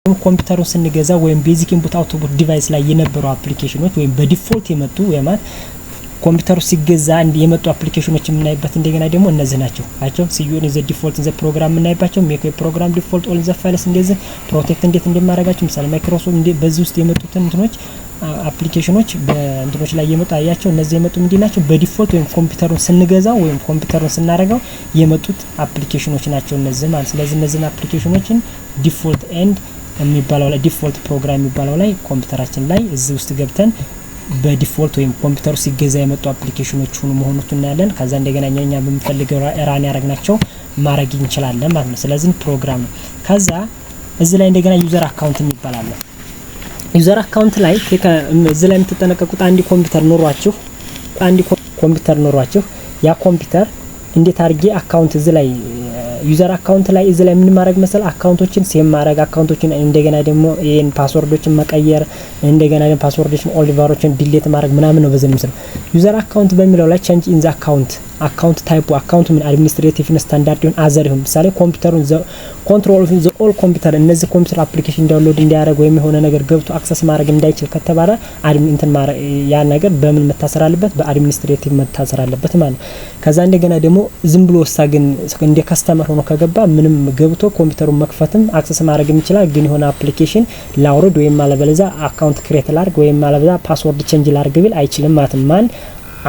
ኮምፒውተሩን ስንገዛ ወይም basic input output device ላይ የነበሩ application ኖች ወይም በ default የመጡ ማለት ኮምፒውተሩ ሲገዛ የመጡ application ኖች የምናይበት እንደገና ደግሞ እነዚህ ናቸው። See the default the program የምናይባቸው make program default all the files እንደዚህ protect እንዴት እንደማደርጋቸው፣ ምሳሌ ማይክሮሶፍት በዚህ ውስጥ የመጡትን እንትኖች application ኖች በእንትኖች ላይ የመጡ አያቸው። እነዚህ የመጡ ምንድን ናቸው? በ default ወይም ኮምፒውተሩን ስንገዛው ወይም ኮምፒውተሩን ስናደርገው የመጡት application ኖች ናቸው እነዚህ ማለት። ስለዚህ እነዚህን application ኖችን default and የሚባለው ላይ፣ default program የሚባለው ላይ ኮምፒውተራችን ላይ እዚህ ውስጥ ገብተን በ default ወይም ኮምፒውተሩ ሲገዛ የመጡ application ኖች ሁኑ መሆኑት እናያለን። ከዛ እንደገና እኛ በምንፈልገው run ያደረግናቸው ማድረግ እንችላለን ማለት ነው። ስለዚህ ፕሮግራም ነው። ከዛ እዚህ ላይ እንደገና user account የሚባል አለ። User account ላይ እዚህ ላይ የምትጠነቀቁት አንድ ኮምፒውተር ኖሯችሁ ያ ኮምፒውተር እንዴት አድርጌ account እዚህ ላይ user account ላይ እዚህ ላይ ምን ማድረግ መሰል account ኦችን save ማድረግ፣ account ኦችን እንደገና ደግሞ ይሄን password ኦችን መቀየር፣ እንደገና ደግሞ password ኦችን old ቫሮችን delete ማድረግ ምናምን ነው። በዚህ ምስል user account በሚለው ላይ change in the account type፣ account ኡ ምን administrative፣ standard ይሁን other ይሁን፣ ምሳሌ ኮምፒውተሩን control of the all computer እነዚህ ኮምፒውተር application download እንዲያደርግ ወይም የሆነ ነገር ገብቶ access ማድረግ እንዳይችል ከተባለ admin እንትን ያ ነገር በምን መታሰር አለበት? በ administrative መታሰር አለበት ማለት ነው። ከዛ እንደገና ደግሞ ዝም ብሎ ወሳ ግን እንደ customer ሆኖ ከገባ ምንም ገብቶ ኮምፒውተሩን መክፈትም access ማድረግም ይችላል። ግን የሆነ application ላውርድ ወይም አለበለዚያ account create ላርግ ወይም አለበለዚያ password change ላርግ ቢል አይችልም ማለት ነው። ማን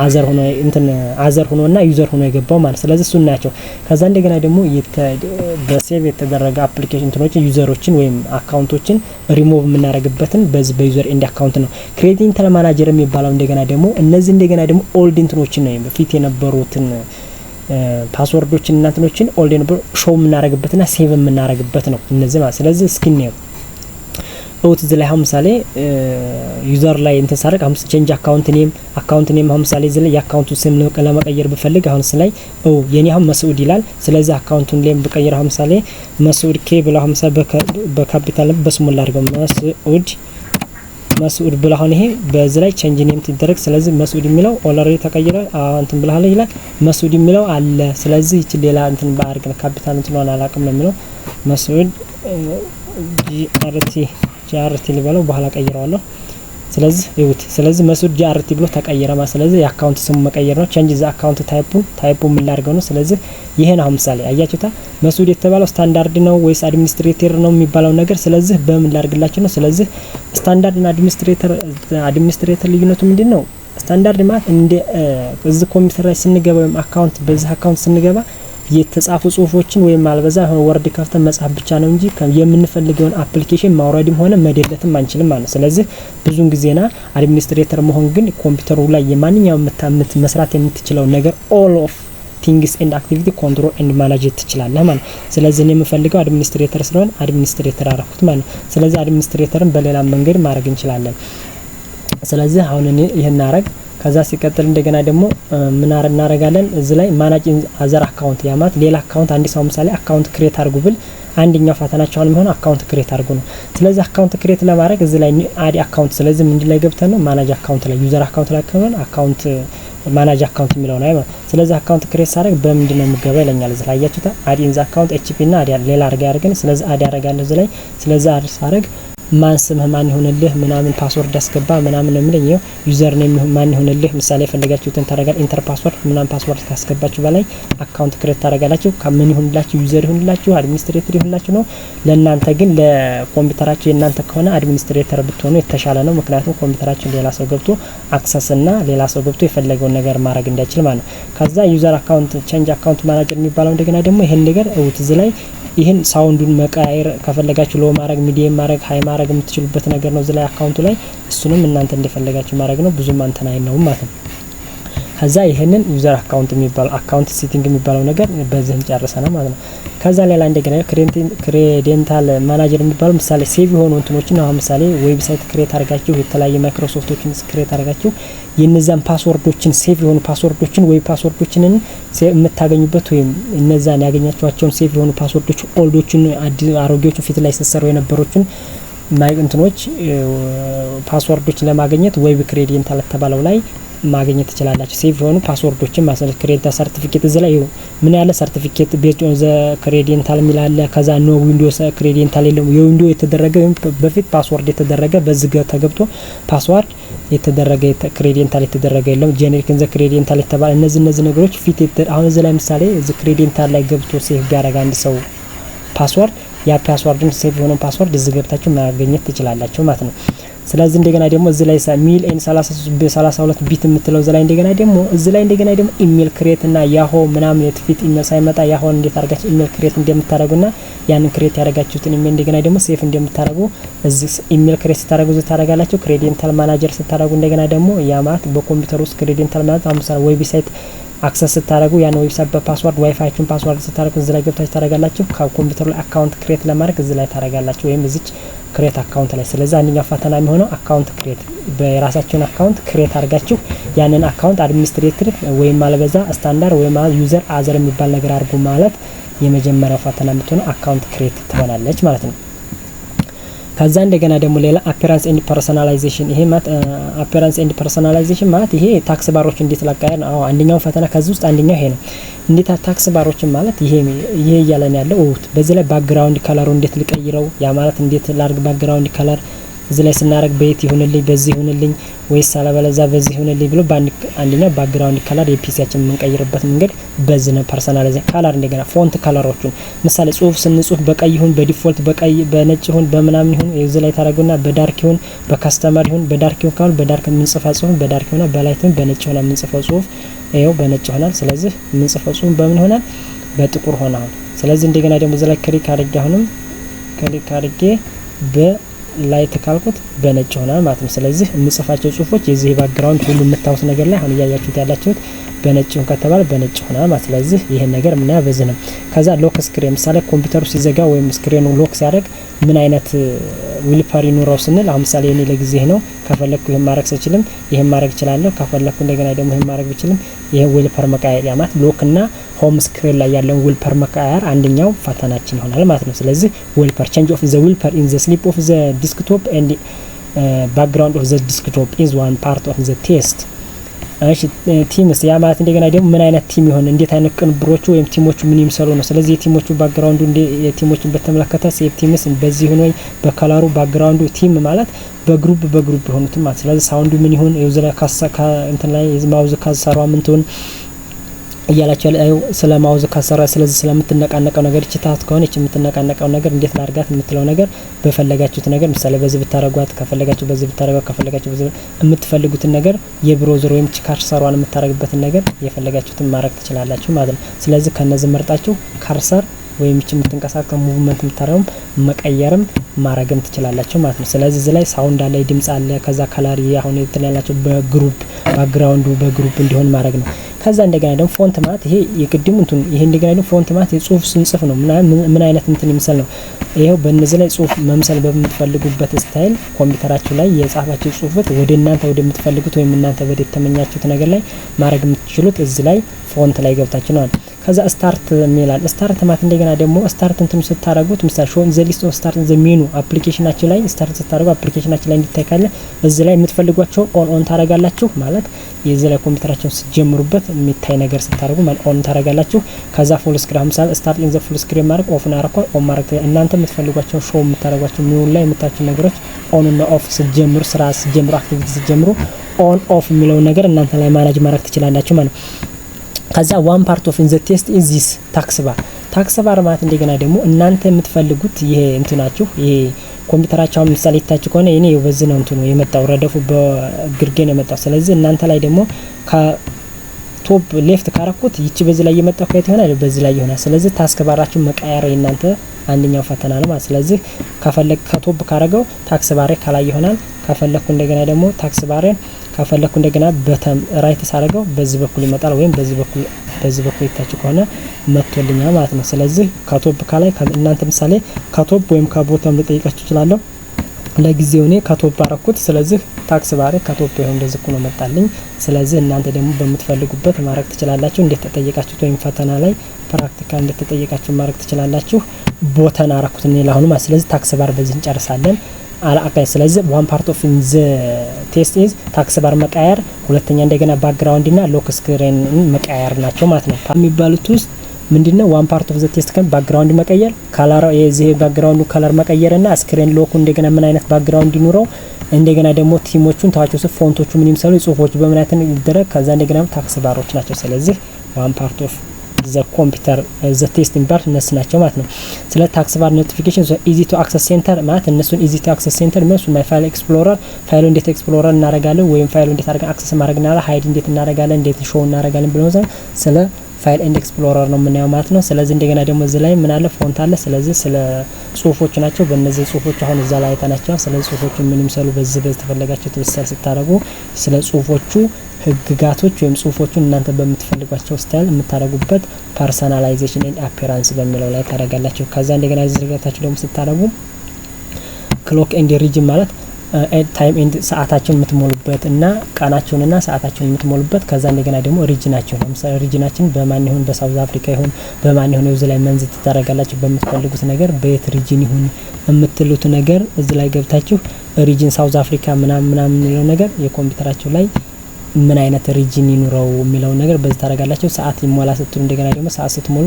other ሆኖ እንትን other ሆኖና user ሆኖ የገባው ማለት። ስለዚህ እሱ ናቸው። ከዛ እንደገና ደግሞ በ save የተደረገ application እንትኖችን user ኦችን ወይም አካውንቶችን ሪሞቭ የምናደርግበትን በዚህ በ user and account ነው። Credential manager የሚባለው እንደገና ደግሞ እነዚህ እንደገና ደግሞ old እንትኖችን ነው፣ በፊት የነበሩትን password ኦችን እና እንትኖችን old የነበሩ show የምናደርግበትና save የምናደርግበት ነው እነዚህ ማለት። ስለዚህ እስኪ እንየው እውት እዚህ ላይ አሁን ምሳሌ user ላይ እንትን ሳደርግ አሁን change account name አሁን ምሳሌ እዚህ ላይ የ account ኡን ስም ለመቀየር ብፈልግ አሁን ላይ ኦ የኔ አሁን መስዑድ ይላል። ስለዚህ account ኡን name ብቀይር አሁን ምሳሌ መስዑድ K ብለው አሁን ምሳሌ በ capital በ small አድርገው መስዑድ ብለው አሁን ይሄ በዚህ ላይ change name ትደረግ። ስለዚህ መስዑድ የሚለው already ተቀይሯል። እንትን ብለሃል ይላል። መስዑድ የሚለው አለ። ስለዚህ ይቺ ሌላ እንትን ባርግ ካፒታል እንትኗን አላቅም ነው የሚለው። መስዑድ GRT GRT ልበለው፣ በኋላ ቀይረዋለሁ። ስለዚህ ይሁት ስለዚህ መስዑድ GRT ብሎ ተቀየረ ማለት። ስለዚህ የ account ስሙ መቀየር ነው። Change the account type ኡ ምን ላድርገው ነው። ስለዚህ ይሄን አሁን ምሳሌ አያችሁታ መስዑድ የተባለው ስታንዳርድ ነው ወይስ administrator ነው የሚባለው ነገር። ስለዚህ በምን ላድርግላችሁ ነው። ስለዚህ ስታንዳርድ እና administrator ልዩነቱ ምንድን ነው? ስታንዳርድ ማለት እንደ እዚህ ኮምፒውተር ላይ ስንገባ ወይም account በዚህ account ስንገባ የተጻፉ ጽሁፎችን ወይም አልበዛ የሆነ Word ከፍተን መጻፍ ብቻ ነው እንጂ የምንፈልገውን application ማውረድም ሆነ መደለትም አንችልም ማለት ነው። ስለዚህ ብዙን ጊዜና administrator መሆን ግን ኮምፒውተሩ ላይ የማንኛውም መስራት የምትችለው ነገር all of things and activity control and manage ትችላለህ ማለት ነው። ስለዚህ እኔ የምፈልገው administrator ስለሆነ administrator አረኩት ማለት ነው። ስለዚህ administrator ን በሌላ መንገድ ማድረግ እንችላለን። ስለዚህ አሁን እኔ ይህን አረግ። ከዛ ሲቀጥል እንደገና ደግሞ ምን እናረጋለን? እዚህ ላይ manage other account፣ ያ ማለት ሌላ account አንድ ሰው ምሳሌ account create አድርጉ ብል አንደኛው ፈተናቸው አሁን የሚሆነው account create አድርጉ ነው። ስለዚህ account create ለማድረግ እዚህ ላይ add account፣ ስለዚህ ምንድን ላይ ገብተን ነው? Manage account ላይ፣ user account ላይ ከሆነ account manage account የሚለው ነው ማለት። ስለዚህ account create ሳደርግ በምንድን ነው የምገባ ይለኛል። እዚህ ላይ አያችሁታ add in the account HP እና add ሌላ አድርጋ ያደርገን። ስለዚህ add ያደርጋለሁ እዚህ ላይ። ስለዚህ add ሳደርግ ማን ስምህ ማን ይሆንልህ ምናምን password አስገባ ምናምን ነው የሚለኝ። ይኸው user name ማን ይሆንልህ ምሳሌ የፈለጋችሁትን ታደርጋል። Enter password ምናምን password ካስገባችሁ በላይ account create ታደርጋላችሁ። ከምን ይሁንላችሁ? User ይሁንላችሁ፣ administrator ይሁንላችሁ ነው። ለእናንተ ግን ለኮምፒውተራችሁ የእናንተ ከሆነ administrator ብትሆኑ የተሻለ ነው። ምክንያቱም ኮምፒውተራችን ሌላ ሰው ገብቶ access እና ሌላ ሰው ገብቶ የፈለገውን ነገር ማድረግ እንዳይችል ማለት ነው። ከዛ user account change account manager የሚባለው እንደገና ደግሞ ይሄን ነገር እውት እዚህ ላይ ይህን sound ኡን መቀያየር ከፈለጋችሁ low ማድረግ፣ medium ማድረግ፣ high ማድረግ የምትችሉበት ነገር ነው። እዚህ ላይ account ኡ ላይ እሱንም እናንተ እንደፈለጋችሁ ማድረግ ነው። ብዙም አንተን አይነውም ማለት ነው። ከዛ ይህንን user account የሚባለው account setting የሚባለው ነገር በዚህ ጨርሰናል ማለት ነው። ከዛ ሌላ እንደገና credential manager የሚባለው ምሳሌ save የሆኑ እንትኖችን አሁን ምሳሌ website create አድርጋችሁ የተለያየ Microsoft ኦችን create አድርጋችሁ የነዛን password ኦችን save የሆኑ password ኦችን ወይ password ኦችን የምታገኙበት ወይም እነዛን ያገኛችኋቸውን save የሆኑ password ኦች old ኦችን አሮጌዎችን ፊት ላይ ሲሰሩ የነበሩትን ማይ እንትኖች password ኦችን ለማግኘት web credential ተባለው ላይ ማግኘት ትችላላችሁ። Save የሆኑ password ኦችን ማሰል create certificate እዚህ ላይ ምን ያለ certificate based on the credential የሚል አለ። ከዛ no Windows credential የለም። የ Window የተደረገ ወይም በፊት password የተደረገ በዚህ ተገብቶ password የተደረገ credential የተደረገ የለም። Generic the credential የተባለ እነዚህ ነገሮች ፊት አሁን እዚህ ላይ ምሳሌ እዚህ credential ላይ ገብቶ save ቢያደርግ አንድ ሰው password፣ ያ password ን save የሆነውን password እዚህ ገብታችሁ ማግኘት ትችላላችሁ ማለት ነው። ስለዚህ እንደገና ደግሞ እዚህ ላይ mail and 33 32 bit የምትለው እዚህ ላይ እንደገና ደግሞ እዚህ ላይ እንደገና ደግሞ email create እና Yahoo ምናምን የትፊት ኢሜል ሳይመጣ Yahoo ን እንዴት አድርጋችሁ email create እንደምታደርጉና ያንን create ያደረጋችሁትን ኢሜል እንደገና ደግሞ save እንደምታደርጉ እዚህ email create ስታደርጉ እዚህ ታደርጋላችሁ። Credential manager ስታደርጉ እንደገና ደግሞ ያ ማለት በኮምፒውተር ውስጥ credential ማለት አሁን ምሳሌ website access ስታደርጉ ያን website በ password WiFi ያችሁን password ስታደርጉ እዚህ ላይ ገብታችሁ ታደርጋላችሁ። ከኮምፒውተሩ ላይ account create ለማድረግ እዚህ ላይ ታደርጋላችሁ ወይም እዚች create account ላይ። ስለዚህ አንደኛው ፈተና የሚሆነው account create፣ በራሳችሁን account create አድርጋችሁ ያንን account administrator ወይም አለበዛ ስታንዳርድ ወይም user other የሚባል ነገር አድርጉ ማለት የመጀመሪያው ፈተና የምትሆነው account create ትሆናለች ማለት ነው። ከዛ እንደገና ደግሞ ሌላ appearance and personalization። ይሄ ማለት appearance and personalization ማለት ይሄ task bar ኦች እንዴት ላቃየር ነው። አዎ፣ አንደኛው ፈተና ከዚህ ውስጥ አንደኛው ይሄ ነው። እንዴት task bar ኦችን ማለት ይሄ እያለን ያለው እውት በዚህ ላይ background color ኡ እንዴት ልቀይረው፣ ያ ማለት እንዴት ላርግ background color እዚህ ላይ ስናደርግ በየት ይሁንልኝ፣ በዚህ ይሁንልኝ ወይስ አለበለዚያ በዚህ ይሁንልኝ ብሎ አንደኛው background color የ PC ያችን የምንቀይርበት መንገድ በዚህ ነው። Personalize color እንደገና font color ኦቹን ምሳሌ ጽሁፍ ስንጽፍ በቀይ ይሁን፣ በ default በቀይ በነጭ ይሁን፣ በምናምን ይሁን እዚህ ላይ ታደርጉና በ dark ይሁን፣ በ customer ይሁን፣ በ dark ይሁን ካሉ በ dark የምንጽፈው ጽሁፍ በ dark ይሆናል። በ light ይሁን በነጭ ይሆናል የምንጽፈው ጽሁፍ ይኸው በነጭ ይሆናል። ስለዚህ የምንጽፈው ጽሁፍ በምን ይሆናል? በጥቁር ሆነ አሁን። ስለዚህ እንደገና ደግሞ እዚህ ላይ click አድርጌ፣ አሁንም click አድርጌ በ light ካልኩት በነጭ ይሆናል ማለት ነው። ስለዚህ የምጽፋቸው ጽሁፎች የዚህ background ሁሉ የምታዩት ነገር ላይ አሁን እያያችሁት ያላችሁት በነጭ ይሁን ከተባለ በነጭ ይሆናል ማለት። ስለዚህ ይህን ነገር የምናየው በዚህ ነው። ከዛ lock screen፣ ምሳሌ ኮምፒውተሩ ሲዘጋ ወይም screen ኑ lock ሲያደርግ ምን አይነት wallpaper ይኑረው ስንል አሁን ምሳሌ እኔ ለጊዜ ነው፣ ከፈለግኩ ይህን ማድረግ ስችልም ይህን ማድረግ እችላለሁ። ከፈለግኩ እንደገና ደግሞ ይህን ማድረግ ብችልም ይህን wallpaper መቀያየር፣ ያ ማለት lock እና home screen ላይ ያለውን wallpaper መቀያየር አንደኛው ፈተናችን ይሆናል ማለት ነው። ስለዚህ wallpaper change of the wallpaper in the sleep of the desktop and background of the desktop is one part of the test። እሺ፣ themes ያ ማለት እንደገና ደግሞ ምን አይነት theme ይሆን፣ እንዴት አይነት ቅንብሮቹ ወይም theme ኦቹ ምን ይምሰሉ ነው። ስለዚህ የቲሞቹ ባክግራውንዱ የቲሞችን በተመለከተ save themes በዚህ ይሁን ወይ በ color ኡ background ኡ theme ማለት በ group በ group የሆኑትን ማለት። ስለዚህ sound ኡ ምን ይሁን፣ የውዘላ ካሳ እንትን ላይ mouse cursor ዋ ምን ትሁን እያላቸው ስለ mouse cursor ዋ፣ ስለዚህ ስለምትነቃነቀው ነገር እቺ ታት ከሆነች የምትነቃነቀው ነገር እንዴት ላርጋት የምትለው ነገር በፈለጋችሁት ነገር ምሳሌ በዚህ ብታረጓት ከፈለጋችሁ፣ በዚህ ብታረጓት ከፈለጋችሁ፣ በዚህ የምትፈልጉትን ነገር የ browser ወይም cursor ዋን የምታረግበትን ነገር የፈለጋችሁትን ማድረግ ትችላላችሁ ማለት ነው። ስለዚህ ከነዚህ መርጣችሁ cursor ወይም እቺ የምትንቀሳቀስ movement የምታደርገው መቀየርም ማድረግም ትችላላችሁ ማለት ነው። ስለዚህ እዚህ ላይ sound አለ፣ ድምጽ አለ፣ ከዛ color አሁን እንትን ያላቸው በ group background ኡ በ group እንዲሆን ማድረግ ነው። ከዛ እንደገና ደግሞ font ማለት ይሄ የቅድሙ እንትን ይሄ እንደገና ደግሞ font ማለት የጽሁፍ ስንጽፍ ነው ምን አይነት እንትን ይምሰል ነው። ይሄው በእነዚህ ላይ ጽሁፍ መምሰል በምትፈልጉበት style ኮምፒውተራችሁ ላይ የጻፋችሁ ጽሁፎች ወደ እናንተ ወደምትፈልጉት ወይም እናንተ ወደ ተመኛችሁት ነገር ላይ ማድረግ የምትችሉት እዚህ ላይ font ላይ ገብታችሁ ነው። ከዛ start የሚላል፣ start ማለት እንደገና ደግሞ start እንትኑ ስታረጉት ምሳሌ show the list of start the menu application ኣችሁ ላይ start ስታረጉ application ኣችሁ ላይ እንዲታይ ካለ እዚህ ላይ የምትፈልጓቸው on on ታረጋላችሁ ማለት የዚህ ላይ ኮምፒውተራችሁን ስትጀምሩበት የሚታይ ነገር ስታደርጉ ማለት on ታረጋላችሁ። ከዛ full screen ምሳሌ start in the full screen ማድረግ off አረኳ on ማድረግ እናንተ የምትፈልጓቸውን show የምታደርጓቸው ሜኑ ላይ የምታቸው ነገሮች on እና off ስትጀምሩ፣ ስራ ስትጀምሩ፣ activity ስትጀምሩ on off የሚለውን ነገር እናንተ ላይ manage ማድረግ ትችላላችሁ ማለት ነው። ከዛ one part of in the test is this task bar። Task bar ማለት እንደገና ደግሞ እናንተ የምትፈልጉት ይሄ እንትናችሁ ይሄ ኮምፒውተራችሁ አሁን ምሳሌ ይታችሁ ከሆነ እኔ በዚህ ነው እንትኑ የመጣው፣ ረደፉ በግርጌ ነው የመጣው። ስለዚህ እናንተ ላይ ደግሞ ከ top left ካረኩት ይቺ በዚህ ላይ የመጣው ከየት ይሆናል? በዚህ ላይ ይሆናል። ስለዚህ task bar ኣችሁ መቀየር የእናንተ አንደኛው ፈተና ነው ማለት። ስለዚህ ከፈለግ ከ top ካረገው task bar ኤ ከላይ ይሆናል። ከፈለግኩ እንደገና ደግሞ task bar ኤን ከፈለግኩ እንደገና bottom right ሳረገው በዚህ በኩል ይመጣል ወይም በዚህ በኩል ይታችሁ ከሆነ መጥቶልኛል ማለት ነው። ስለዚህ ከ top ከላይ እናንተ ምሳሌ ከ top ወይም ከ bottom ልጠይቃችሁ እችላለሁ። ለጊዜው እኔ ከ top አረኩት። ስለዚህ task bar ኤ ከ top ይሁን እንደዚህ ነው መጣልኝ። ስለዚህ እናንተ ደግሞ በምትፈልጉበት ማድረግ ትችላላችሁ። እንዴት ተጠየቃችሁት ወይም ፈተና ላይ practical እንዴት ተጠየቃችሁ ማድረግ ትችላላችሁ። Bottom አረኩት እኔ ለአሁኑ ማለት። ስለዚህ task bar በዚህ እንጨርሳለን። አላአካይ። ስለዚህ one part of the test is taskbar መቀየር፣ ሁለተኛ እንደገና background ና lock screen መቀየር ናቸው ማለት ነው። የሚባሉት ውስጥ ምንድነው? One part of the test ከን background መቀየር፣ color የዚህ background ኡ color መቀየር ና screen lock ኡ እንደገና ምን አይነት background ይኑረው፣ እንደገና ደግሞ theme ኦቹን ተዋቸው፣ font ኦቹ ምን ይምሰሉ፣ ጽሁፎቹ በምን አይነት ይደረግ፣ ከዛ እንደገና taskbar ኦች ናቸው። ስለዚህ one part of the computer the test የሚባሉት እነሱ ናቸው ማለት ነው። ስለ taskbar, notification, easy to access center ማለት እነሱን easy to access center እነሱ my file explorer፣ ፋይሉ እንዴት explorer እናደርጋለን ወይም ፋይሉ እንዴት አድርገን access ማድረግ እናደርጋለን፣ hide እንዴት እናደርጋለን፣ እንዴት show እናደርጋለን ብሎ ስለ file and explorer ነው የምናየው ማለት ነው። ስለዚህ እንደገና ደግሞ እዚህ ላይ ምን አለ? Font አለ። ስለዚህ ስለ ጽሁፎች ናቸው። በእነዚህ ጽሁፎች አሁን እዛ ላይ አይተናቸዋል። ስለዚህ ጽሁፎቹ ምን ይምሰሉ በዚህ በተፈለጋቸው ትብሰል ስታደርጉ ስለ ጽሁፎቹ ህግጋቶች ወይም ጽሁፎቹን እናንተ በምትፈልጓቸው style የምታደርጉበት personalization and appearance በሚለው ላይ ታደርጋላችሁ። ከዛ እንደገና እዚህ ገብታችሁ ደግሞ ስታደርጉ clock and region ማለት time and ሰዓታቸውን የምትሞሉበት እና ቀናቸውንና ሰዓታቸውን የምትሞሉበት፣ ከዛ እንደገና ደግሞ region ኣቸውን፣ ለምሳሌ region ኣችን በማን ይሁን፣ በ South Africa ይሁን በማን ይሁን እዚህ ላይ month ታደርጋላችሁ። በምትፈልጉት ነገር በየት region ይሁን የምትሉት ነገር እዚህ ላይ ገብታችሁ region South Africa ምናምን ምናምን የሚለው ነገር የኮምፒውተራችሁ ላይ ምን አይነት region ይኑረው የሚለውን ነገር በዚህ ታደርጋላችሁ። ሰዓት ይሞላ ስትሉ እንደገና ደግሞ ሰዓት ስትሞሉ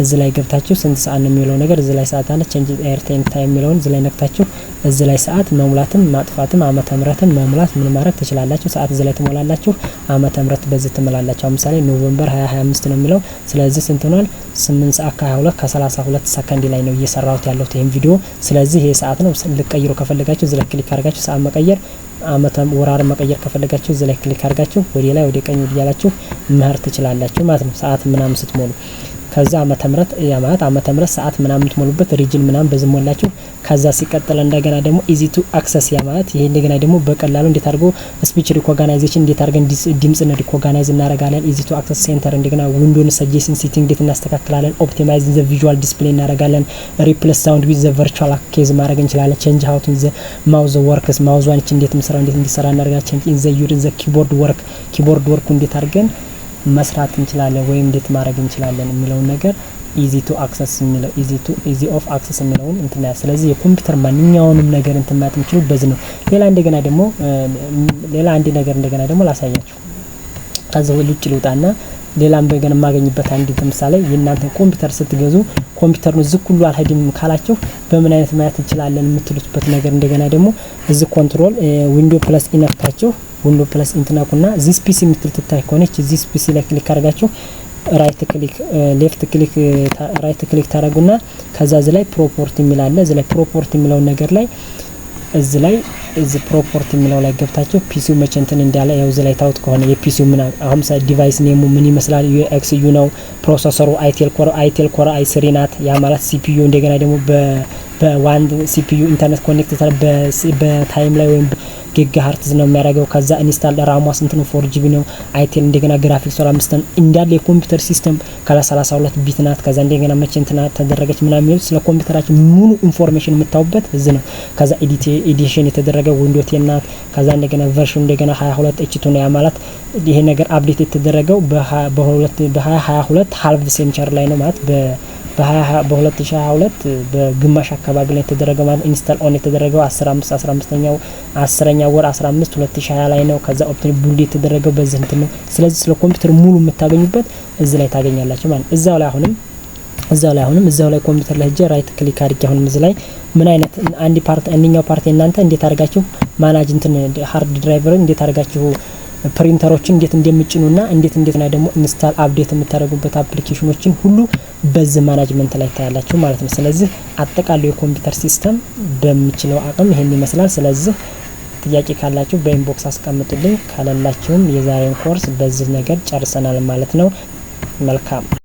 እዚህ ላይ ገብታችሁ ስንት ሰዓት ነው የሚለው ነገር እዚህ ላይ ሰዓት አለ። Change date and time የሚለውን እዚህ ላይ ነክታችሁ እዚህ ላይ ሰዓት መሙላትም ማጥፋትም ዓመተ ምህረትን መሙላት ምን ማድረግ ትችላላችሁ። ሰዓት እዚህ ላይ ትሞላላችሁ። ዓመተ ምህረት በዚህ ትሞላላችሁ። ምሳሌ November 2025 ነው የሚለው። ስለዚህ ስንት ሆኗል? 8 ሰዓት ከ22 ከ32 ሰከንድ ላይ ነው እየሰራሁት ያለሁት ይሄን ቪዲዮ። ስለዚህ ይሄ ሰዓት ነው። ልቀይሮ ከፈለጋችሁ እዚህ ላይ click አድርጋችሁ ሰዓት መቀየር፣ ዓመተ ወራር መቀየር ከፈለጋችሁ እዚህ ላይ click አድርጋችሁ ወደ ላይ፣ ወደ ቀኝ ወደ ያላችሁ መሄድ ትችላላችሁ ማለት ነው። ሰዓት ምናምን ስትሞሉ ከዛ ዓመተ ምህረት፣ ያ ማለት ዓመተ ምህረት ሰዓት ምናምን የምትሞሉበት region ምናምን በዚህ ሞላችሁ። ከዛ ሲቀጥል እንደገና ደግሞ easy to access፣ ያ ማለት ይሄ እንደገና ደግሞ በቀላሉ እንዴት አድርጎ speech recognition እንዴት አድርገን ድምጽን recognize እናደርጋለን። Easy to access center፣ እንደገና window ን suggestion setting እንዴት እናስተካክላለን። Optimize the visual display እናደርጋለን። Replace sound with the virtual keys ማድረግ እንችላለን። Change how to the mouse works፣ mouse ዋን እንዴት ምሰራው እንዴት እንዲሰራ እናደርጋለን። Change in the your the keyboard work፣ keyboard work ኡ እንዴት አድርገን መስራት እንችላለን ወይም እንዴት ማድረግ እንችላለን የሚለውን ነገር easy to access የሚለው easy of access የሚለውን እንትና። ስለዚህ የኮምፒውተር ማንኛውንም ነገር እንትን ማለት የምችሉ በዚህ ነው። ሌላ እንደገና ደግሞ ሌላ አንድ ነገር እንደገና ደግሞ ላሳያችሁ። ከዛ ውጭ ልውጣና ሌላም በገና የማገኝበት አንድ ለምሳሌ የእናንተ ኮምፒውተር ስትገዙ ኮምፒውተሩን እዚህ ሁሉ አልሄድም ካላችሁ በምን አይነት ማየት እንችላለን የምትሉትበት ነገር እንደገና ደግሞ እዚህ control window plus E ነክታችሁ፣ window plus E ትነኩና this PC የምትል ትታይ ከሆነች this PC ላይ click አድርጋችሁ right click, left click, right click ታደርጉና ከዛ እዚ ላይ property የሚል አለ። እዚ ላይ property የሚለውን ነገር ላይ እዚ ላይ እዚ property የሚለው ላይ ገብታችሁ PC ው መቼ እንትን እንዳለ ያው እዚ ላይ ታውት ከሆነ የ PC ው ምን አሁን device name ኡ ምን ይመስላል? XU ነው። Processor ኡ Intel Core i3 ናት። ያ ማለት CPU እንደገና ደግሞ በ one CPU internet connect በ time ላይ ወይም gigahertz ነው የሚያደርገው። ከዛ install RAM ሟ ስንት ነው? 4 GB ነው። Intel እንደገና ግራፊክስ 5 እንዳለ የኮምፒውተር system ከላ 32 bit ናት። ከዛ እንደገና መቼ እንትና ተደረገች ምናምን የሚሉት ስለ ኮምፒውተራችን ሙሉ information የምታውበት እዚህ ነው። ከዛ edition የተደረገ window 10 ናት። ከዛ እንደገና version እንደገና 22 H2 ነው። ያ ማለት ይሄ ነገር update የተደረገው በ2022 half century ላይ ነው፣ ማለት በ2022 በግማሽ አካባቢ ላይ የተደረገው ማለት install on የተደረገው 15 15ኛው 10ኛ ወር 15 2020 ላይ ነው። ከዛ ኦፕትን build የተደረገው በዚህ እንትን ነው። ስለዚህ ስለ ኮምፒውተር ሙሉ የምታገኙበት እዚህ ላይ ታገኛላችሁ ማለት ነው። እዛው ላይ አሁንም እዛው ላይ ኮምፒውተር ላይ ሄጄ right click አድርጌ አሁንም እዚህ ላይ ምን አይነት አንድ part አንደኛው part እናንተ እንዴት አድርጋችሁ manage እንትን hard driver እንዴት አድርጋችሁ ፕሪንተሮችን እንዴት እንደምጭኑና እንዴት ና ደግሞ install update የምታደርጉበት application ኖችን ሁሉ በዚህ management ላይ ታያላችሁ ማለት ነው። ስለዚህ አጠቃላይ የኮምፒውተር system በምችለው አቅም ይሄን ይመስላል። ስለዚህ ጥያቄ ካላችሁ በ inbox አስቀምጡልኝ። ከሌላችሁም የዛሬን ኮርስ በዚህ ነገር ጨርሰናል ማለት ነው። መልካም።